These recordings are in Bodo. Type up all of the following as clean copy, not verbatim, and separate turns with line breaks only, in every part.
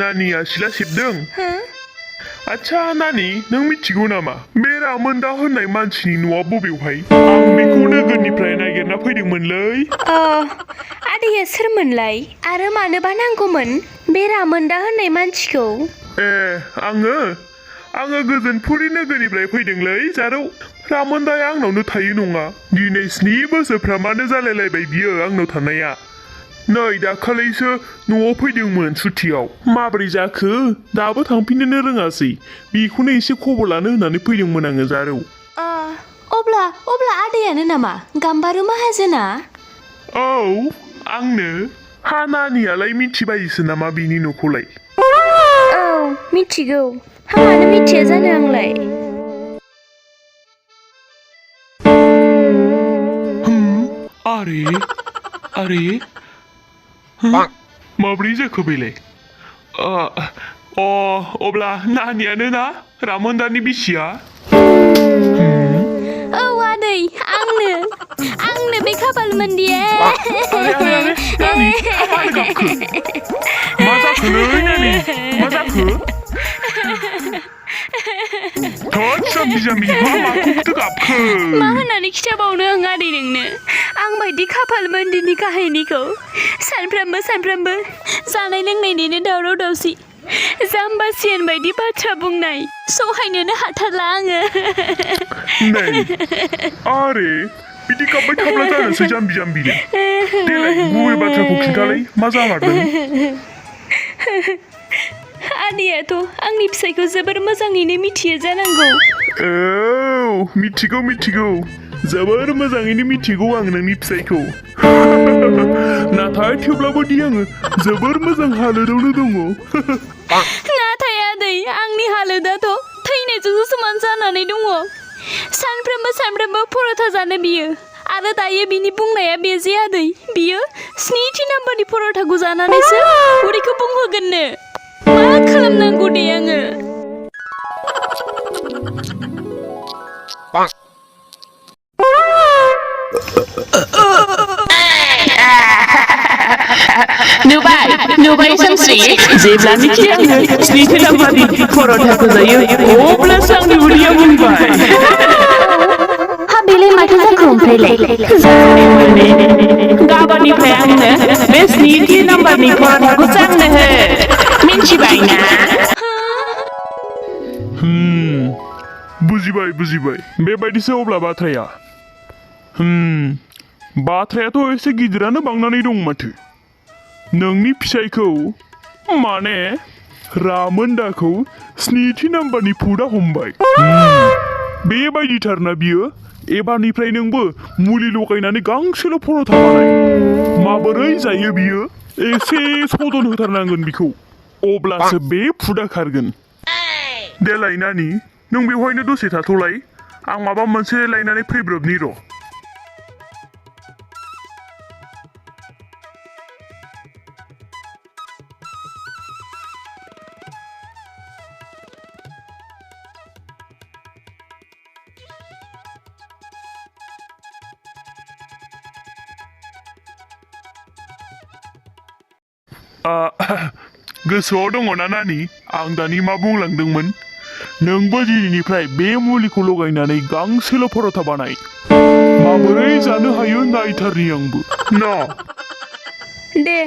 नानिया सिला सिबदों आच्छा नानि नों मिथिगौ नामा बे रामोनदा होननाय मानसिनि न'आ बबेयावहाय आं बेखौ नोगोरनिफ्राय नागिरना फैदोंमोनलै
आदैया सोरमोनलाय आरो मानोबा नांगौमोन बे रामोनदा होननाय मानसिखौ
आङो गोजोनपुरि नोगोरनिफ्राय फैदोंलै जारौ रामोनदाया आंनावनो थायो नङा दिनै 7 बोसोरफ्रामानो जालायलायबाय बियो आंनाव थानाया नै दाखालैसो न'आव फैदोंमोन सुटियाव माबोरै जाखो दाबो थांफिननोनो रोङासै बेखौनो एसे खबर लानो होननानै फैदोंमोन आङो जारौ
अब्ला आदैयानो नामा गाम्बारु माहाजोना
औ आंनो हा नानियालाय मिथिबायसो नामा बिनि न'खौलाय
औ मिथिगौ हा मानो मिथिया जानो आंलाय
आरे माबोरै जाखो बेलाय अब्ला नानियानो ना रामोनदानि बिसिया
औ आदै आंनो बे खाफाल मोनदिए
नानि मानो गाबखो मा जाखोलै नानि मा जाखो जाम्बि माखौथो गाबखो
मा होननानै खिथाबावनो आं आदै नोंनो आं बायदि खाफाल मोनदिनि काहिनिखौ सानफ्रामबो जानाय लोंनायनिनो दावराव दावसि जाम्बासियान बायदि बाथ्रा बुंनाय सहायनोनो हाथारला आङो
आरे बिदि गाबबाय थाब्ला जानोसै जाम्बिनो देलाय गुबै बाथ्राखौ खिन्थालाय मा जामारदों
आदैयाथ' आंनि फिसायखौ जोबोर मोजाङैनो मिथियो जानांगौ
औ मिथिगौ जोबोर मोजाङैनो मिथिगौ आं नोंनि फिसायखौ नाथाय थेवब्लाबो दि आङो जोबोर मोजां हालोदावनो दङ
नाथाय आदै आंनि हालोदाथ' थैनायजोंसो समान जानानै दङ सानफ्रोमबो पर'था जानो बियो आरो दायो बिनि बुंनाया बे जे आदै बियो 7थि नाम्बारनि पर'थाखौ जानानैसो उदैखौ बुंहोगोननो मा खालामनांगौ दे आङो
नुबाय संश्री जेब्लानोखि आङो 7थि नाम्बारनि पर'थाखौ जायो अब्लासो आंनि उदैया बुंबाय
हा बेलाय माथो जाखो ओमफ्रायलाय
गाबोननिफ्राय आंनो बे 7थि नाम्बारनि पर'थाखौ जानो हो मिन्थिबाय ना
बुजिबाय बेबायदिसो अब्ला बाथ्रायाथ' एसे गिदिरानो बांनानै दं माथो नोंनि फिसायखौ माने रामोनदाखौ 7थि नाम्बारनि फुडा हमबाय बेबायदिथारना बियो एबारनिफ्राय नोंबो मुलि लगायनानै गांसेल' पर'था बानाय माबोरै जायो बियो एसे सदन होथारनांगोन बिखौ अब्लासो बे फुडा खारगोन देलाय नानि नों बेवहायनो दसे थाथ'लाय आं माबा मोनसे लायनानै फैब्रबनि र' गोसोआव दङना नानि आं दानि मा बुंलांदोंमोन नोंबो दिनैनिफ्राय बे मुलिखौ लगायनानै गांसेल' पर'था बानाय माबोरै जानो हायो नायथारनि आंबो ना
दे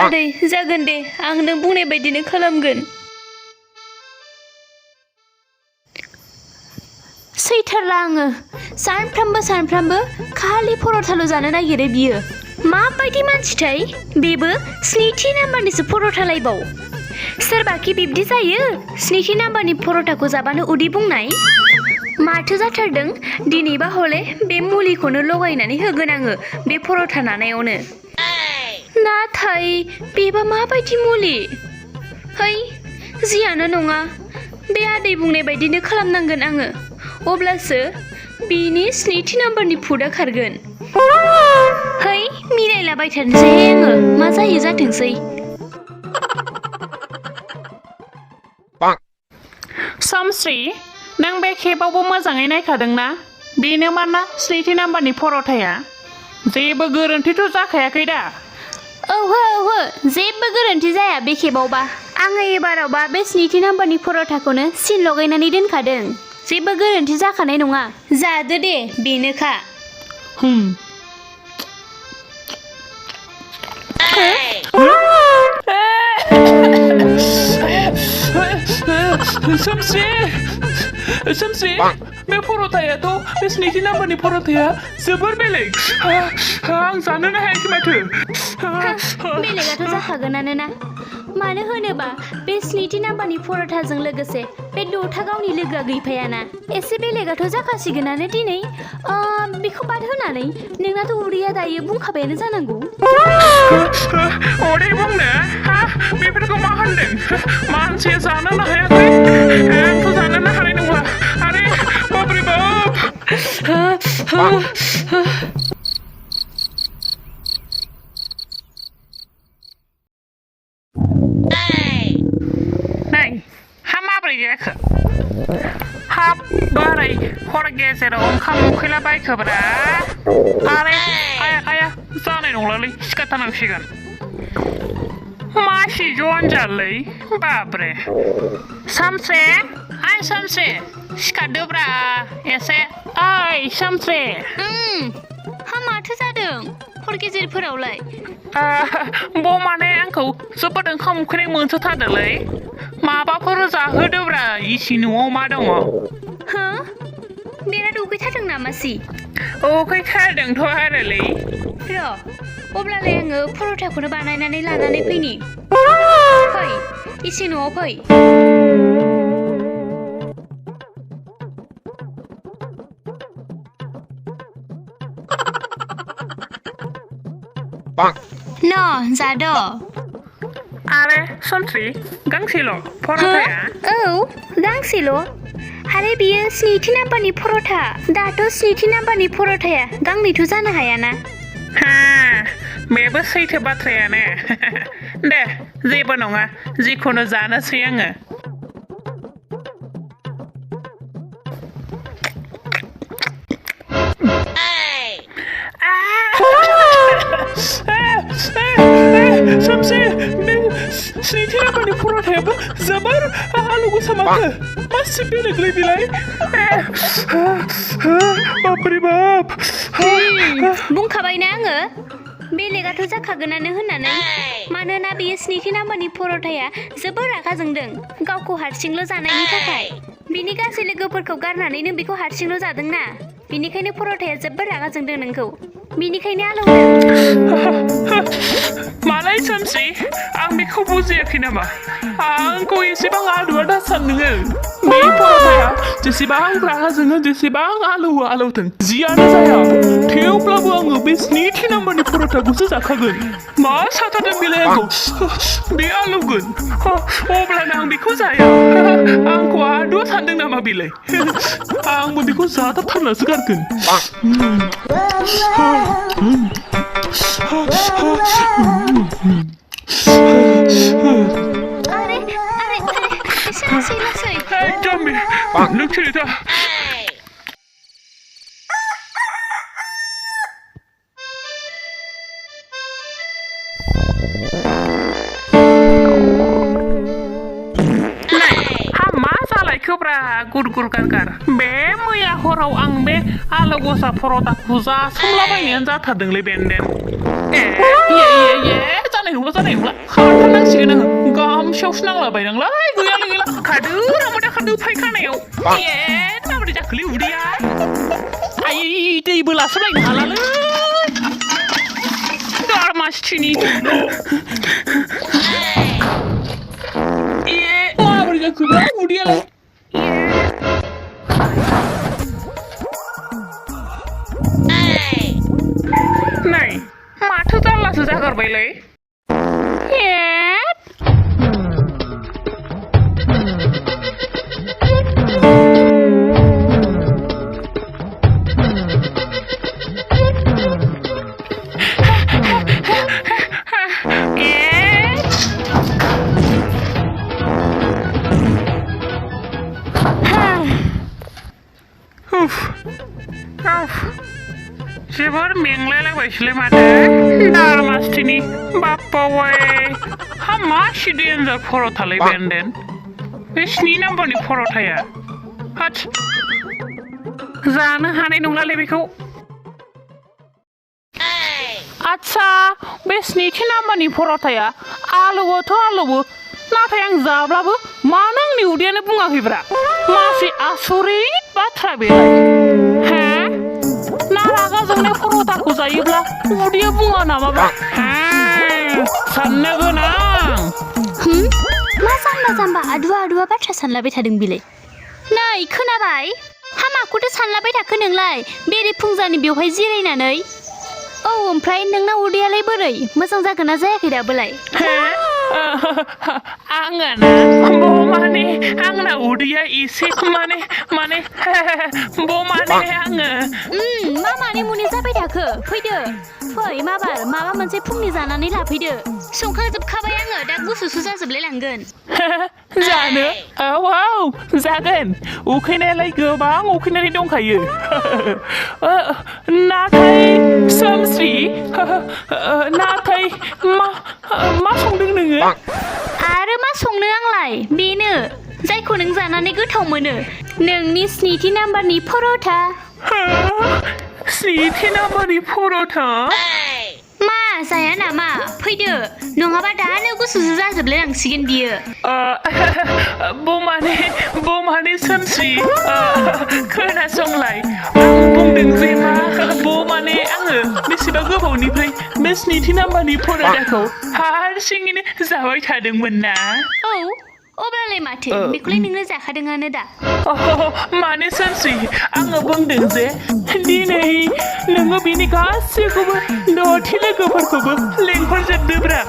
आदै जागोन दे आं नों बुंनाय बायदिनो खालामगोन सैथारला आङो सानफ्रामबो खालि पर'थाल' जानो नागिरो बियो माबायदि मानसिथाय बेबो 7थि नाम्बारनिसो पर'थालायबाव सोरबाखि बिब्दि जायो 7थि नाम्बारनि पर'थाखौ जाबानो उदै बुंनाय माथो जाथारदों दिनैबा हले बे मुलिखौनो लगायनानै होगोन आङो बे पर'था नानायावनो नाथाय बेबा माबायदि मुलि है जियानो नङा बे आदै बुंनाय बायदिनो खालामनांगोन आङो अब्लासो बिनि 7थि नाम्बारनि फुडा खारगोन है मिलायलाबायथारनोसै आङो मा जायो जाथोंसै
समश्री नों बे खेबावबो मोजाङै नायखादोंना बेनो माना 7थि नाम्बारनि पर'थाया जेबो गोरोन्थिथ' जाखायाखै दा
ओहो जेबो गोरोन्थि जाया बे खेबावबा आङो एबारावबा बे स्निथि नाम्बारनि पर'थाखौनो सिन लगायनानै दोनखादों जेबो गोरोन्थि जाखानाय नङा जादो दे बेनोखा
सोमस्रि बे पर'थायाथ' बे स्निथि नाम्बारनि पर'थाया जोबोर बेलेग आं जानोनो हायाखै माथो
बेलेगाथ' जाखागोनानो ना मानो होनोबा बे स्निथि नाम्बारनि पर'थाजों लोगोसे बे द'था गावनि लोगोआ गैफायाना एसे बेलेगाथ' जाखासिगोनानो दिनै बेखौ बाद होनानै नोंनाथ' उदैया दायो बुंखाबायानो जानांगौ
उदै बुंनो बेफोरखौ मा होनदों मानसिया जानोनो हायाखै आंथ' जानोनो हानाय नंला आरे बाब्रे बाब नै हा माब्रै जाखो हाब बोरै हर गेजेराव ओंखाम उखैला बायखोब्रा आरे आया जानाय नंलालै सिखारथारनांसिगोन मासि जनजालै बाब्रे सामस्रे आइ सामस्रे सिखारदोब्रा एसे ओइ सामस्रे
हा माथो जादों हर गेजेरफोरावलाय
माने आंखौ जोबोद ओंखाम उखैनाय मोनसोथारदोंलै माबाफोर जाहोदोब्रा इसिं न'आव मा दङ
बिराद उखैथारदों नामासि
उखैथारदोंथ' आरोलै
र' अब्लालाय आङो पर'थाखौनो बानायनानै लानानै फैनि फै इसिं न'आव फै न जाद'
आरे सामस्रि गांसेल' पर'थाया
औ गांसेल' आरे बियो स्निथि नाम्बारनि पर'था दाथ' स्निथि नाम्बारनि पर'थाया गांनैथ' जानो हायाना
बेबो सैथो बाथ्रायानो दे जेबो नङा जिखुनु जानोसै आङो सामस्रि बे स्निथि नाम्बारनि पर'थायाबो जोबोर आलु गोसा माथो मासि बेलेगलै बिलाय बाब्रे बाब
बुंखाबायना आङो बेलेगाथ' जाखागोनानो होननानै मानोना बेयो स्निथि नाम्बारनि पर'थाया जोबोर रागा जोंदों गावखौ हारसिंल' जानायनि थाखाय बिनि गासै लोगोफोरखौ गारनानै नों बेखौ हारसिंल' जादोंना बिनिखायनो पर'थाया जोबोर रागा जोंदों नोंखौ बिनिखायनो आलौदों
मालाय सामस्रि आं बेखौ बुजियाखै नामा आंखौ एसेबां आलुआ दासान नोङो बे पर'थाया जेसेबां रागा जोङो जेसेबां आलौथों जियानो जाया थेवब्लाबो आङो बे स्निथि नाम्बारनि पर'थाखौसो जाखागोन मा साथारदों बेलाय आंखौ बे आलौगोन अब्लानो आं बेखौ जाया आंखौ आदुआ सानदों नामा बेलाय आंबो बेखौ जाथारनासो गारगोन
आरे लासै लासै
जाम्बि नों थिरै दा खोब्रा गुर गार बे मैया हराव आं बे आलु गोसा पर'थाखौ जासोमलाबायनायानो जाथारदोंलै बेनदेन जानाय नंला खारथारनांसिगोन आङो गामसायावसो नांलाबायनांलाय गैला खारदो रामोदा फायखानायाव माबोरै जाखोलै उदैया आयै दैबो लासोलायनो हालालै दारमासथिनि माबोरै जाखोब्रा उदैयालाय नै माथो जारलासो जागारबायलै जोबोर मेंलायलायबायसोलै माथो दारमासथिनि बाप्पावै हा मासि डेन्जार पर'थालाय बेनदेन बे 7 नाम्बारनि पर'थाया हाट जानो हानाय नंलालै बेखौ आच्छा बे 7 नाम्बारनि पर'थाया आलौआथ' आलौवो नाथाय आं जाब्लाबो मानो आंनि उदैयानो बुङाखैब्रा मासे आसरित बाथ्रा बेलाय हा ना रागा जोंनाय पर'थाखौ जायोब्ला उदैया बुङा नामाब्रा साननो गोनां
मा जाम्बा जाम्बा आदुवा आदुवा बाथ्रा सानलाबाय थादों बिलाय नै खोनाबाय हामाखौथ' सानलाबाय थाखो नोंलाय बेरे फुंजानि बेवहाय जिरायनानै औ ओमफ्राय नोंना उदैयालाय बोरै मोजां जागोन ना जायाखै दाबोलाय
आङो ना माने आंना उदैया एसे माने आङो
मा माने मुनि जाबाय थाखो फैदो फै माबा मोनसे फुंनि जानानै लाफैदो संखांजोबखाबाय आङो दा गुसुसु जाजोबलाय लांगोन
जानो औ जागोन उखैनायालाय गोबां उखैनानै दंखायो नाथाय सोमस्रि नाथाय मा संदों नोङो
आरो मा संनो आंलाय बेनो जायखौ नों जानानै गोथाव मोनो नोंनि 7 नाम्बारनि पर'था
7 नाम्बारनि पर'था
मा जाया नामा फैदो नङाबा दानो गुसुसु जाजोबलाय लांसिगोन बियो
बमाने सोमस्रि खोनासंलाय आं बुंदों जे मा बमाने आङो बेसेबा गोबावनिफ्राय बे 7 नाम्बारनि पर'थाखौ हारसिङैनो जाबाय थादोंमोन ना
औ अब्लालाय माथो बेखौलाय नोंनो जाखादोंआनो दा
माने सोमस्रि आङो बुंदों जे दिनै नोङो बिनि गासैखौबो दथि लोगोफोरखौबो लेंहरजोबदोब्रा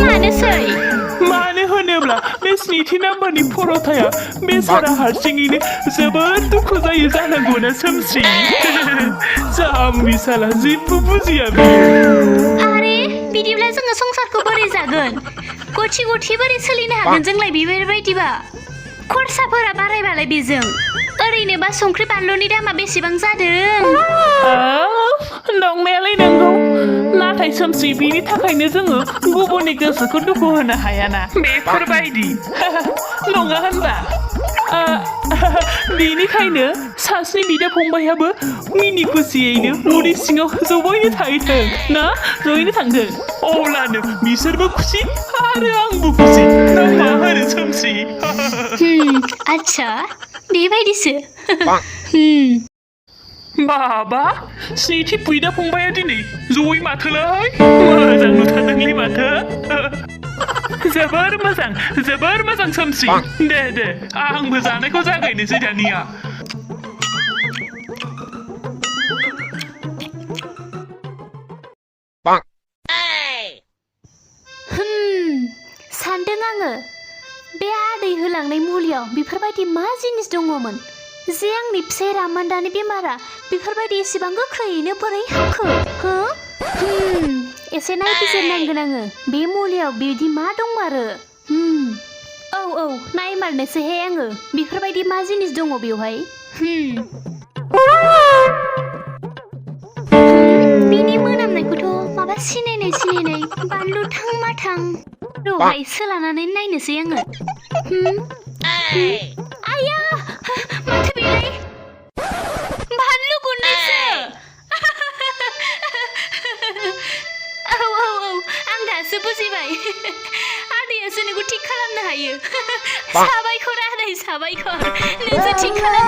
मानोसै
मानो होनोब्ला बे 7 नाम्बारनि पर'थाया बेसारा हारसिङैनो जोबोद दुखु जायो जानांगौना सोमस्रि जाम्बि साला जेबो बुजिया बियो
आरे बिदिब्ला जोङो संसारखौ बोरै जागोन गथि बोरै सोलिनो हागोन जोंलाय बेबायदिबा खरसाफोरा बारायबालाय बेजों ओरैनोबा संख्रि बानलुनि दामा बेसेबां जादों
नंनायालाय नंगौ नाथाय सोमस्रि बिनि थाखायनो जोङो गुबुननि गोसोखौ दुखु होनो हायाना बेफोरबायदि नङा होनबा बेनिखायनो सासेनि बिदा फंबायाबो मिनि खुसियैनो उदै सिङाव ज'यैनो थाहैथों ना ज'यैनो थांथों अब्लानो बिसोरबो खुसि आरो आंबो खुसि ना मा होनो सोमस्रि
आच्छा बेबायदिसो
बाबा 7 बिदा फंबाया दिनै ज'यै माथोलाय मोजां नुथारदोंलै माथो जोबोर मोजां सोमस्रि दे आंबो जानायखौ जागायनोसै दानिया
सानदों आङो बे आदै होलांनाय मुलियाव बेफोरबायदि मा जिनिस दङमोन जे आंनि फिसाय रामान्दानि बेमारा बेफोरबायदि एसेबां गोख्रैयैनो बोरै हामखो एसे नायबिजिरनांगोन आङो बे मुलियाव बिदि मा दंमारो औ नायमारनोसैहाय आङो बेफोरबायदि मा जिनिस दङ बेवहाय बिनि मोनामनायखौथ' माबा सिनायनाय बानलु थां माथां र'हाय सोलानानै नायनोसै आङो आया माथो बेलाय बानलु गुन्दैसो औ आं दासो बुजिबाय आदैयासो नोंखौ थिग खालामनो हायो साबायखर आदै साबायखर नोंसो थिग खालाम